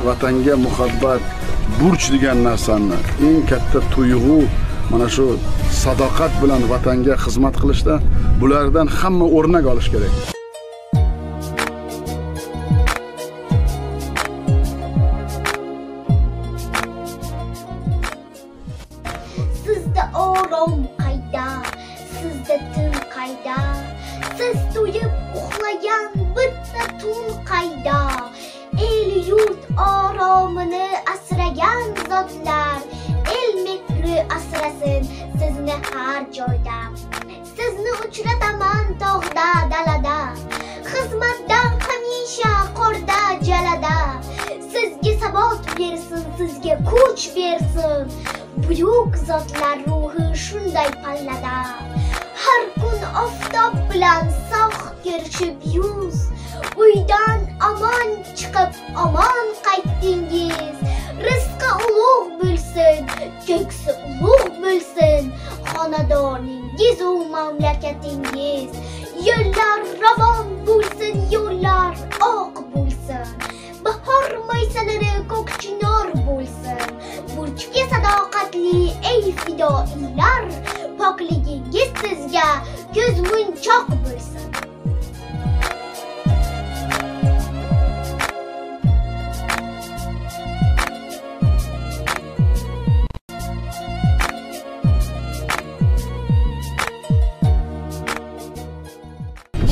Vatanga muhabbat, burch degan narsani eng katta tuyg'u mana shu sadoqat bilan vatanga xizmat qilishda bulardan hamma o'rnak olish kerak. Sizda orom qayda, sizda tin qayda, siz to'yib uxlagan bitta tun qayda? El yurt oromini asragan zotlar, el mehri asrasin sizni har joyda. Sizni uchrataman tog'da, dalada, xizmatdan hamisha qorda, jalada. Sizga sabot bersin, sizga kuch bersin, buyuk zotlar ruhi shunday pallada. Har kun oftob bilan sog' kerishib yuz, uydan omon chiqib omon qaytdingiz. Rizqi ulug' bo'lsin, ko'ksi ulug' bo'lsin, xonadoningiz u mamlakatingiz. Yo'llar ravon bo'lsin, yo'llar oq bo'lsin, bahor maysalari ko'kchinor bo'lsin. Burchga sadoqatli ey fidoilar, pokligingiz sizga ko'zmunchoq bo'lsin.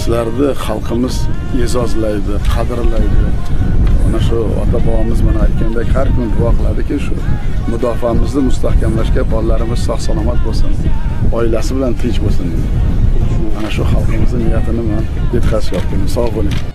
Sizlarni xalqimiz e'zozlaydi, qadrlaydi. Mana shu ota-bobomiz mana aytgandek har kun duo qiladiki, shu mudofaamizni mustahkamlashga bolalarimiz sog' salomat bo'lsin, oilasi bilan tinch bo'lsin. Mana shu xalqimizning niyatini men yetkazib oldim. Sog' bo'ling.